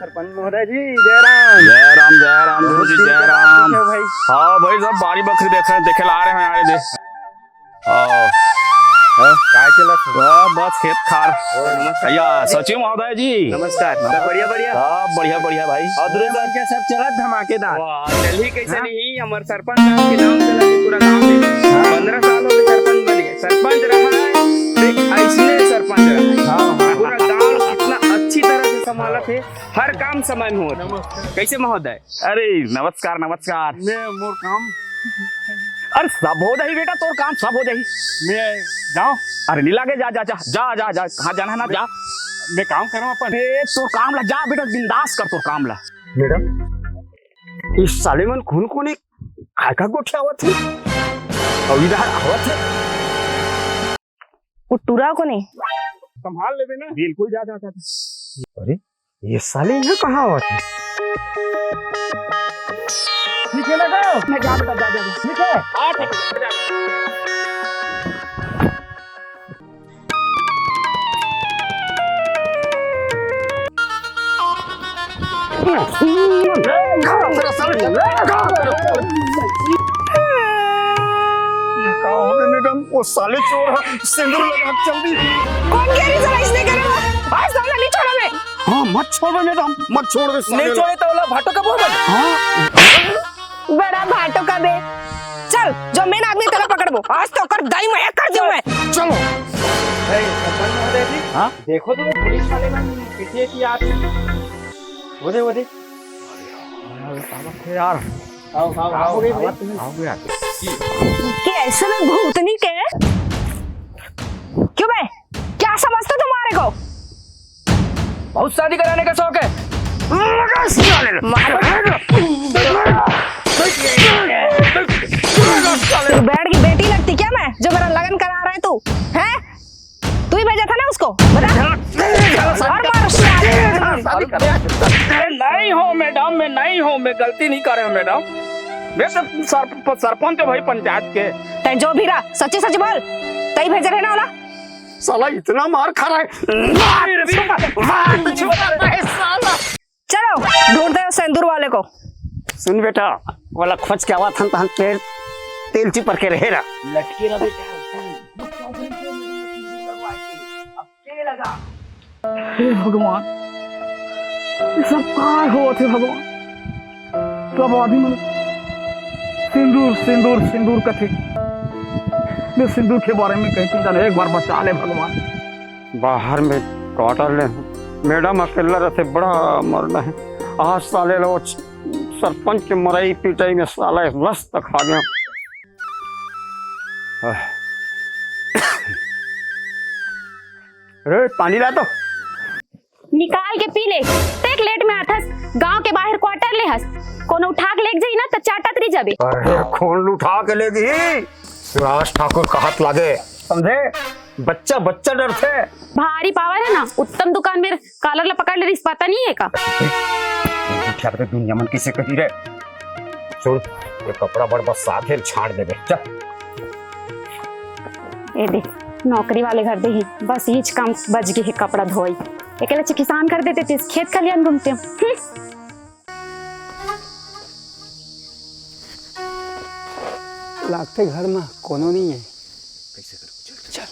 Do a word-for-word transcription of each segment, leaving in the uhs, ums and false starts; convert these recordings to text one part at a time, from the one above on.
सरपंच महोदय जी, जय राम। जय राम, जय राम, गुरु जी, जय राम। भाई। हाँ भाई, सब बाड़ी बखरी देखे, देखे ला आ रहे हैं, आए दे। आओ। हाँ? काय चलत हे? वाह, बस खेत खार। ओ, नमस्कार। या, सचिव महोदय जी। नमस्कार। सब बढ़िया, बढ़िया? सब बढ़िया, बढ़िया भाई। और दुर्गा क्या सब चलत धमाकेदार? वाह, चल ही कैसे हाँ? नहीं, हमर सरपंच साहब के नाम से लगे पूरा गांव में। हाँ। पन्द्रह साल हो गए सरपंच बन गए। सरपंच रहा है, तो एक ऐसने सरपंच रहा है। हाँ। पूरा गांव इतना अच्छी तरह से संभालत है, हर काम समय में होत है। नमस्कार। कैसे महोदय? अरे नमस्कार, नमस्कार। मैं मोर काम। अरे सब हो जाही बेटा, तोर काम सब हो जाही। मैं जाऊं? अरे नहीं लागे, जा जा जा जा जा जा, कहाँ जाना है ना, जा। मैं काम करूं अपन। ए, तोर काम ला, जा बेटा, बिंदास कर तोर काम ला। मैडम, इस साले मन कौन कौन है? काय का गोठियावत हे? अउ इधर आवत हे। वो टुरा को नहीं। संभाल लेबे ना। बिल्कुल, जा, जा, जा, जा। अरे, ये साले यहाँ कहाँ आवत हे? ठीक है, लगा। मैं जा, बेटा, जा, जा, जा। ठीक है। आ, ठीक है, जा। ये का हो गया मैडम? वो साले चोर है, सिंदूर लगा के चल दी। कौन कह रही जरा इसने करे वो? आज साला नहीं छोड़ा मैं। हाँ, मत छोड़ो मैडम, मत छोड़ दे साले नहीं ला। छोड़े तो ओला भाटो का बोल। हाँ। बड़ा भाटो का बे। चल, जो मेन आदमी तेला पकड़बो, आज तो ओकर दाई में एक कर दूं मैं। चलो। ए, सरपंच महोदय जी, हाँ? देखो तो वो पुलिस वाले मन पीछे की आती। वो दे, वो दे। यार। आओ, आओ, आओ, आओ, आओ, आओ, आओ यार। कि ऐसे में भूतनी के? क्यों बे? क्या समझते तुम्हारे को? बहुत शादी कराने का शौक है। मारो। तू बैठ की बेटी लगती क्या मैं, जो मेरा लगन करा रहे तू? हैं? तू ही भेजा था ना उसको, बता। और मारो। अरे नहीं हो मैडम, मैं नहीं हो, मैं गलती नहीं करे हो मैडम। मैं तो सर, सरपंच हो भाई पंचायत के। तै जो भी रहा, सच्ची सच बोल, तई भेजे रहे ना ओला। साला इतना मार खा रहा है। मार, मार, मार, साला। चलो, ढूंढते हैं सिंदूर वाले को। सुन बेटा, वाला खोज के आवा था, तहन तेल, तेल चिपर के रहे रहा। लटके रहा बेटा। हे भगवान, ये सब काय होवत हे भगवान? सब आदमी मन सिंदूर, सिंदूर, सिंदूर कथे। मैं सिंदूर के बारे में कहीं चिंता नहीं, एक बार बचा ले भगवान। बाहर में क्वार्टर ले हूँ। मैडम अकेला रहते, बड़ा मरना है। आज साले लो सरपंच के मराई पिटाई में साला रस तक खा गया। रे, पानी ला तो। निकाल के पी ले। तेक लेट में आथस, गांव के बाहर क्वार्टर ले हस। कोनो उठा के लेके जाई ना, त चाटत रही जाबे। अरे, कौन उठा के ले गई? शिवराज ठाकुर कहत लागे, समझे? बच्चा, बच्चा डरथे। भारी पावर है ना, उत्तम दुकान में कॉलर ला पकड़ ले रहिस, पता नहीं है का? उठा के दुनिया मन किसे कही रे? सुन, ये कपड़ा बड़ बरसात है, छाड़ देबे। चल। ए दे, नौकरी वाले घर दे ही, बस यीच काम बच गए है, कपड़ा धोई। एकले चे किसान कर देते, तेस खेत खलियान घूमते हम। हम्म। लागते घर में कोनो नहीं है। कैसे करूँ? चल। चल।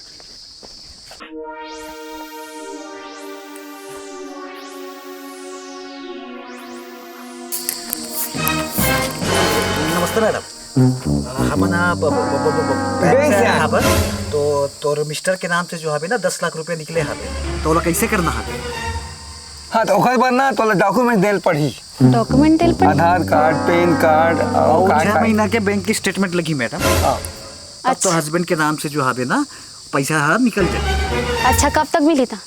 नमस्ते मैडम। हमन ह ब-, ब-, ब-, ब-, ब-, बैंक बैंक से से आए आए। हवन। तो तोर मिस्टर के नाम से जो हवे ना, दस लाख रुपया निकले हवे। तो ओला कैसे करना हवे? हाँ, तो ओकर बर ना तोला डॉक्यूमेंट देल पड़ही। डॉक्यूमेंट देल पड़ही? आधार कार्ड, पैन कार्ड और और का छह का? महीना के बैंक के स्टेटमेंट लगही मैडम। हाँ। तब तो अच्छा। हस्बैंड के नाम से जो हवे ना, पैसा ह निकल जाए। अच्छा, कब तक मिली था?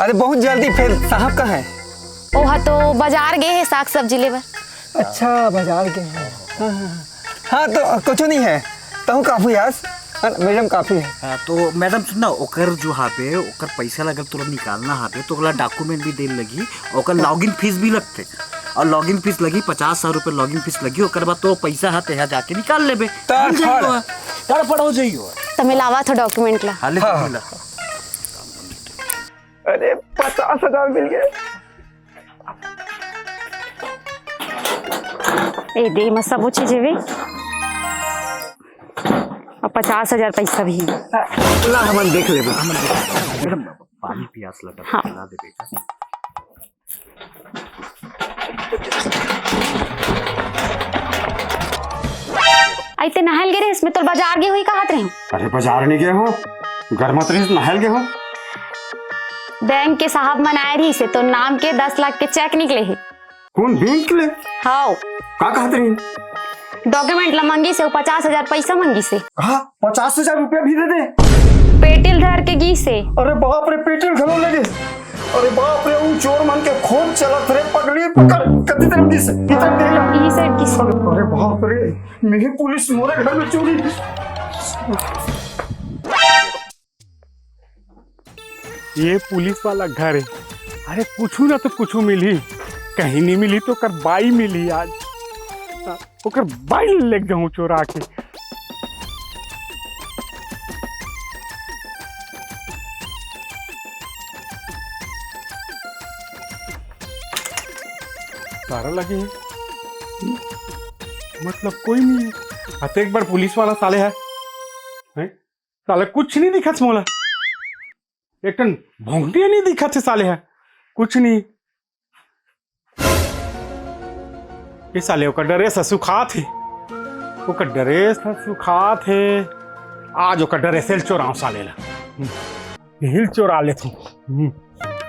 अरे बहुत जल्दी, फिर साहब कहाँ है? ओहा तो बाजार गए है साग सब्जी लेबर। अच्छा, बाजार गए हैं। हाँ, हाँ, हाँ। हाँ, तो कुछ नहीं है, तहूँ काफी हस, हाँ, मैडम काफी है। हाँ, तो मैडम सुन ना, ओकर जो हवे, ओकर पैसा लगल तुरंत निकालना हवे, तो ओला डॉक्यूमेंट भी देल लगी, ओकर लॉगिन फीस भी लगते, और लॉगिन फीस लगी पचास हजार रुपये लॉगिन फीस लगी, ओकर बाद तो पैसा ह तेहा जाके निकाल लेबे। तो मिल जाई छोड़। ओहा। गड़बड़ हो जाई ओहा। त मिलावा थो डॉक्यूमेंट ला। हाँ, ले हाँ, हाँ। ला। अरे, पचास हजार मिल गए। ए दे, एमा सबो चीज हवे। अउ पचास हजार पइसा भी। ला, हमन देख लेबो, हमन देख लेबो। मैडम, पानी पियास लगा हाँ। ला दे बेटा। अइते नहाय ल गे रहिस, मैं तोर बाजार गे होही कहत रहेंव। अरे, बाजार नइ गे हों, घर म तो रहिस, नहाय ल गे हों। बैंक के साहब मन आय रहिस हे, तोर नाम के दस लाख के चेक निकले हे। कोन, बैंक ले? हव। का कहत रहिन? डॉक्यूमेंट ला मंगिस हे, अउ पचास हजार पइसा मंगिस हे। का? पचास हजार रुपया भी दे दे? पेटी ल धर के गिस हे। अरे बाप रे, पेटी ल घलो ले गे। अरे बाप रे, उ चोर मन के खोज चलत रे पगली, पकड़, कति तरफ गिस हे? इही साइड गिस हे। अरे, अरे बाप रे, मैं ही पुलिस, मोरे घर में चोरी। ये पुलिस वाला घर हे। अरे कुछु ना तो कुछु मिलही, कहीं नइ मिलही तो ओकर बाई मिलही आज। ओकर बाई ल लेके जाहूं चोरा के। ताला लगे हे, मतलब कोई नइ हे। अतेक बड़ पुलिस वाला साले हे, हैं? साले कुछु नइ दिखत मोला। एक ठन भोंकटिया नइ दिखत हे साले ह, कुछु नइ। ए साले ओकर ड्रेस ह सुखात हे, ओकर ड्रेस ह सुखात हे। आज ओकर ड्रेस ल चोराव साले ला। हम्म, एही ल चोरा लेथों। हम्म,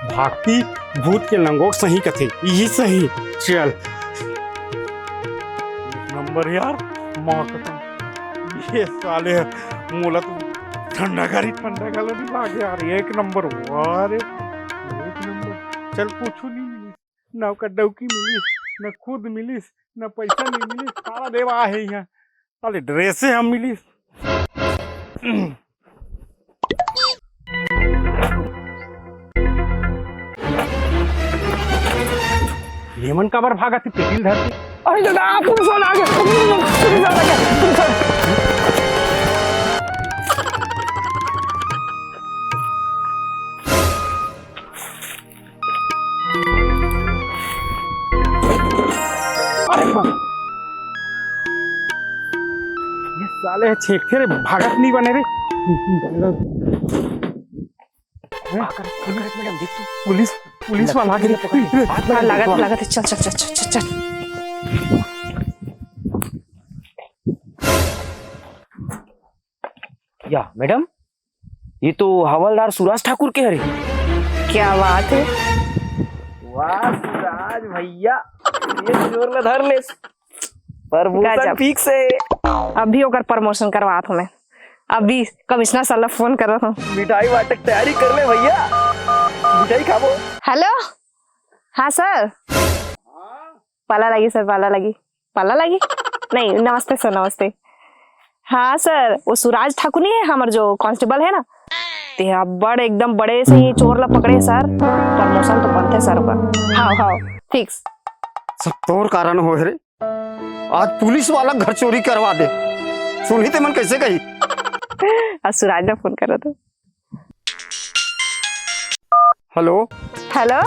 भागती भूत के लंगोट सही कथे, इही सही। चल। एक नंबर यार, माँ कसम। ये साले ह, मोला तो ठंडा गारी, ठंडा गाला नइ लागे यार, एक नंबर। वाह रे, एक नंबर। चल, कुछु नइ मिलिस, ना ओकर डौकी मिलिस, ना खुद मिलिस, ना पइसा नइ मिलिस, सारा देवा हे इहाँ। साले ड्रेसे ह मिलिस। ये मन काबर भागत हे पेटी ल धर के? अरे दादा, पुलिस वाला आ गे, पुलिस वाला आ गे, पुलिस वाला। अरे बाप। ये साले छेंकथे रे, भागत नइ बने रे। हैं? पकड़, पकड़, मैडम, देख तू। पुलिस, पुलिस वाला आ गे रे। पकड़। हाँ, लागत, लागत हे। चल, चल, चल। या, मैडम, ये तो हवलदार सुराज ठाकुर के हरे। क्या बात है। वाह सुराज भैया, ये चोर ला धर लेस। प्रमोशन गजब। फिक्स हे। अभी ओकर प्रमोशन करवात हों मैं। अभी कमिश्नर सर ला फोन करत हों। मिठाई बांटे के तैयारी कर ले भैया, मिठाई खाबो। हेलो, हाँ सर। पाला लगी सर, पाला लगी। पाला लगी? नहीं, नमस्ते सर, नमस्ते। हाँ सर, वो सुराज ठाकुर नइ हे, हमर जो कांस्टेबल हे ना, ते अब्बड़ एकदम बड़े से ही चोर ला पकड़े सर, प्रमोशन तो बनथे सर ओकर। हाँ, हाँ, फिक्स। सब तोर कारण होय रे, आज पुलिस वाला घर चोरी करवा दे, सुनही ते मन कइसे कही। आज सुराज ला फोन करो तो। हेलो। हेलो।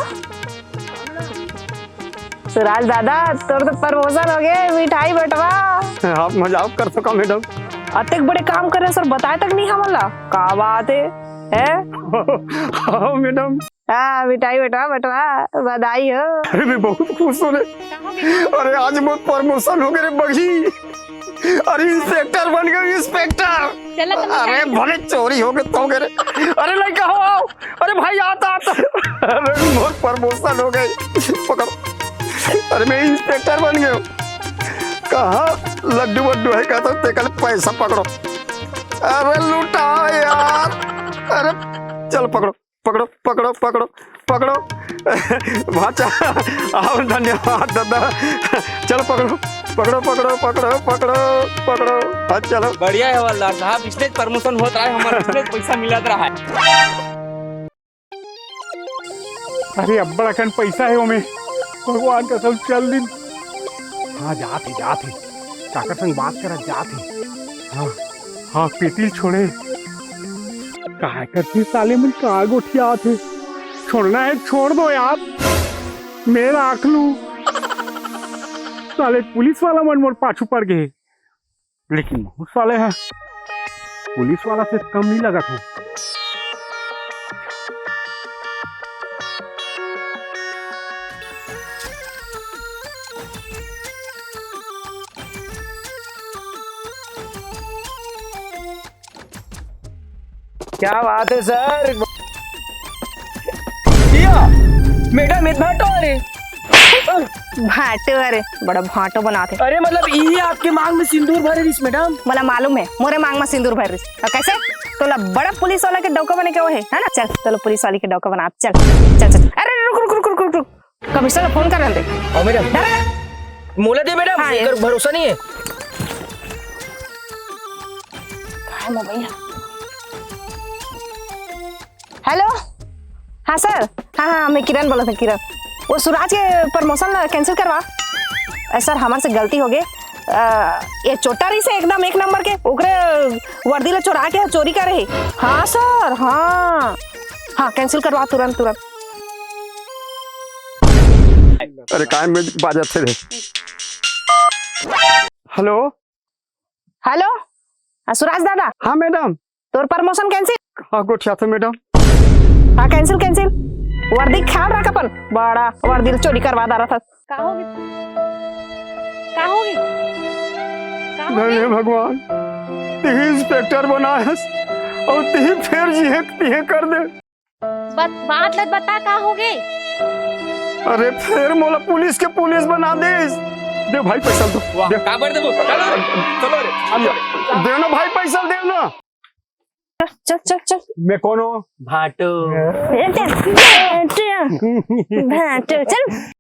सुराज दादा, तोर तो प्रमोशन हो गे, मिठाई बंटवा। आप मजाक करथो का मैडम? अतेक बड़े काम करे सर, बताय तक नइ हमन ला। का बात हे, हैं? हाँ मैडम। हाँ, मिठाई बंटवा, बंटवा, बधाई हो। अरे मैं बहुत खुश हों रे। अरे आज मोर प्रमोशन हो गे रे बघी। अरे इंस्पेक्टर बन गेंव, इंस्पेक्टर। चला तो अरे भले चोरी हो गे तो हो गे रे। अरे लइका हो, आओ। अरे भाई, आता, आता। अरे मोर प्रमोशन हो गे। पकड़। अरे मैं इंस्पेक्टर बन गेंव। कहाँ लड्डू वड्डू हे, कहत हों तेकर पैसा पकड़ो। अरे लुटा यार। अरे चल पकड़ो। पकड़ो, पकड़ो, पकड़ो, पकड़ो। भाचा, अउ धन्यवाद दादा। चलो पकड़ो, पकड़ो, पकड़ो, पकड़ो, पकड़ो, पकड़ो। हाँ, चलो। बढ़िया हे हवलदार साहब, इसने प्रमोशन होत रहा हे, हमर इसने पैसा मिलत रहा हे। अरे अब्बड़ अकन पैसा हे ओमे, भगवान कसम चल दिन। हाँ जात हे, जात हे, काकर संग बात करा जात हे। हाँ, हाँ, पेटी ल छोड़े। काय करथे साले मन, का गोठियात हे? छोड़ना हे, छोड़ दो यार, मैं राख लूं। साले पुलिस वाला मन मोर पाछू पड़ गे हे, लेकिन महूं साले ह पुलिस वाला से कम नहीं लगत हूँ। क्या बात है सर। या, मैडम, ये भाटो अरे। भाटो अरे, बड़ा भाटो बनाते। अरे मतलब, ये आपके मांग में सिंदूर भरे रिस मैडम। मला मालूम है, मोरे मांग में सिंदूर भरे रिस। और कैसे? तोला बड़ा पुलिस वाला के डौका बने के वो है, है ना? चल, तोला पुलिस वाली के डौका बना, चल, चल, चल। अरे रुक, रुक, रुक, रुक, रुक, रुक। कमिश्नर ला फोन कर रहे। हाँ मैडम। डर। मोला दे मैडम, हाँ, एकर भरोसा नहीं है। कहाँ है मोबाइल? हेलो, हाँ सर, हाँ हाँ, मैं किरण बोलत हूँ, किरण। वो सुराज के प्रमोशन ला कैंसिल करवा। ए, सर, हमारे से गलती हो गई। अ, ये चोट्टा रहिस हे एकदम एक नंबर के, ओकरे वर्दी ला चोरा के चोरी करे हे। हाँ सर, हाँ। हाँ, कैंसिल करवा तुरंत, तुरंत। अरे, काय में बाजत हे रे? हेलो। हेलो, हाँ, सुराज दादा। हाँ मैडम। तोर प्रमोशन कैंसिल। हाँ, गोठिया थे मैडम। हाँ, कैंसिल, कैंसिल। वर्दी ख्याल रख अपन। बड़ा वर्दी चोरी करवा डारा था। का होगे? का होगे? का नहीं होगे? हे भगवान, तिही इंस्पेक्टर बनायस अउ तिही फेर जिहे तिहे कर दे। बत-, बात लत बता, का होगे? अरे, फेर मोला पुलिस के पुलिस बना देस। दे भाई, पैसा दो। वाह, दे। काबर देबो? चलो रे, चलो रे। दे ना भाई, पैसा दे ना। चल, चल, चल। मैं कौन हूँ? भाटो। ए, चल, चल, चल। भाटो, चल।